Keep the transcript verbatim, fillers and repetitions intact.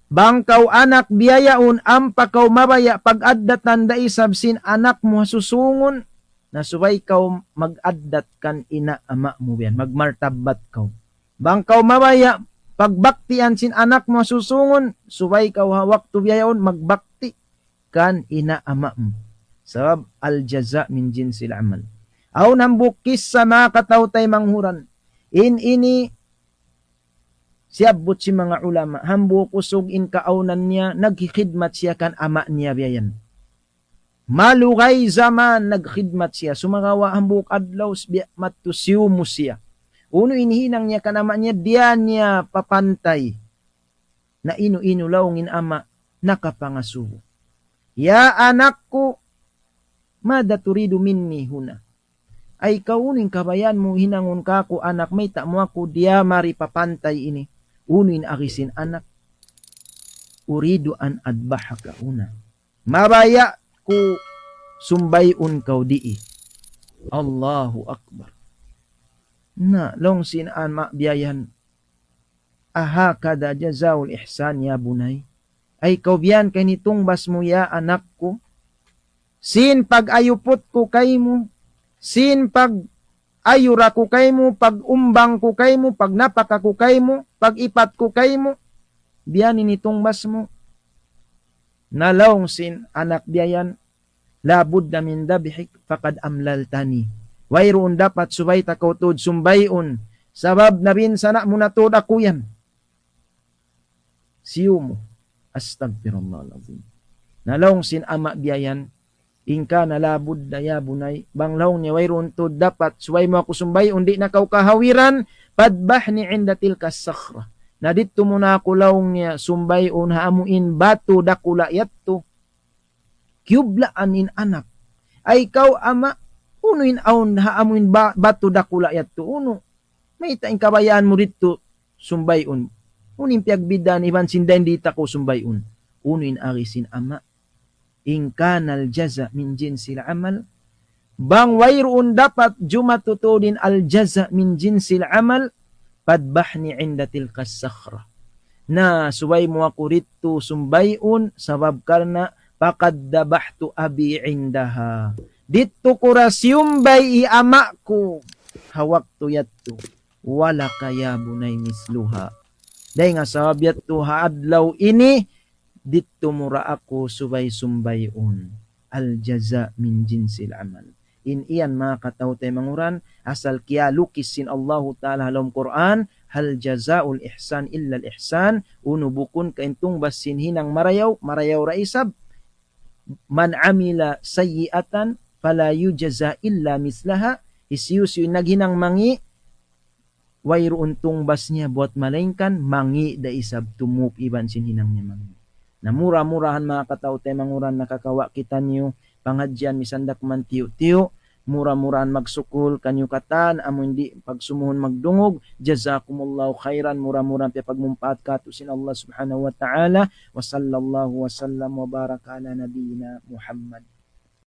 Bang kaw anak biya' yaun, ampa kaw mabaya' pag-addatan da isab sin anak mu ha susūngun, na subay kaw mag-addat kan ina' ama' mu biyan, magmartabbat kaw. Bang kaw mabaya' pagbaktian sin anak mu ha susūngun, subay kaw ha waktu biya' yaun magbakti kan ina' ama' mu. Sabab al-jaza' min jinsil amal. Awn hambuuk kissa manga kataw-taymanghuran. In ini siyabbut sin manga ulama, hambuuk usug in kaawnan niya, nagkhidmat siya kan ama' niya biya' yan. Malugay jaman nagkhidmat siya, sumagawa' hambuuk adlaw biya' madtu siyumu siya. Unu in hinang niya kan ama' niya, di' niya papantay. Na inu-inu laung in ama', nakapangasubu. Ya anakku, ماذا تريد مني هنا؟ Ay kaw, unu in kabayaan mu hinangun kāku' anak, mayta' mu aku diyā mari papantay ini? Unu in agi sin anak? أريد أن أذبحك هنا. Mabaya' ku sumbayun kaw dii. Allahu Akbar. Na, laung sin ama' biya' yan, أهكذا جزاء الإحسان يا بني؟ Ay kaw biya' yan ka in tungbas mu ya anakku? Sin pag-ayuput ku kaymu, sin pag-ayura ku kaymu, pag-umbang ku kaymu, pagnapaka ku kaymu, pag-ipat ku kaymu, biya' yan in tungbas mu? Na laung sin anak biya' yan, لا بد من ذبحك فقد أمللتني. Wayruun dapat subay ta kaw tuud sumbayun. Sabab nabinsana' mu na tuud aku yan. Siyumu. Astagfirullahalazim. Na laung sin ama' biya' yan, إن كان لا بد يا بني, bang laung niya wayruun tuud dapat subay mu aku sumbayun, di' na kaw kahawiran, فاذبحني عند تلك الصخرة. Na didtu mu na aku laung niya sumbayun ha amu in batu dakula' yadtu. Kiyublaan in anak. Ay kaw ama', unu in awn ha amu in ba-, batu dakula' yadtu, unu? Mayta' in kabayaan mu didtu sumbayun? Unu in piyagbidaan iban sin dayn di' ta kaw sumbayun? Unu in agi sin ama'? إن كان الجزاء من جنس العمل, bang wayruun dapat jumatu tuud in al-jaza' min jinsil amal, فاذبحني عند تلك الصخرة. Na, subay mu aku didtu sumbayun, sabab karna' فقد ذبحت أبي عندها. Didtu ku da siyumbay hi ama' ku ha waktu yadtu. ولك يا بني مثلها. Dayn ha sabab yadtu ha adlaw ini, didtu mu da aku subay sumbayun. الجزاء من جنس العمل. In yan manga kataw-taymanghuran, asal kiyalukis sin Allahu Ta'ala ha lawm Qur'an, هل جزاء الإحسان إلا الإحسان, unu bukun ka in tungbas sin hinang marayaw, marayaw da isab. من عمل سيئة فلا يجزى إلا مثلها, hisiyu-siyu in naghinang mangi', wayruun tungbas niya buwat malaingkan mangi' da isab tumup iban sin hinang niya mangi'. Na mura-murahan manga kataw-taymanghuran nakakawa' kitaniyu pangadjian misan da kuman tiyu'-tiyu', mura-murahan magsukul kaniyu katan, amu in di' pagsumuhun magdungug, jazakumullahu khairan, mura-murahan piyapagmumpaat kātu' sin Allah Subhanahu wa Ta'ala, وصلى الله وسلم وبارك على نبينا محمد.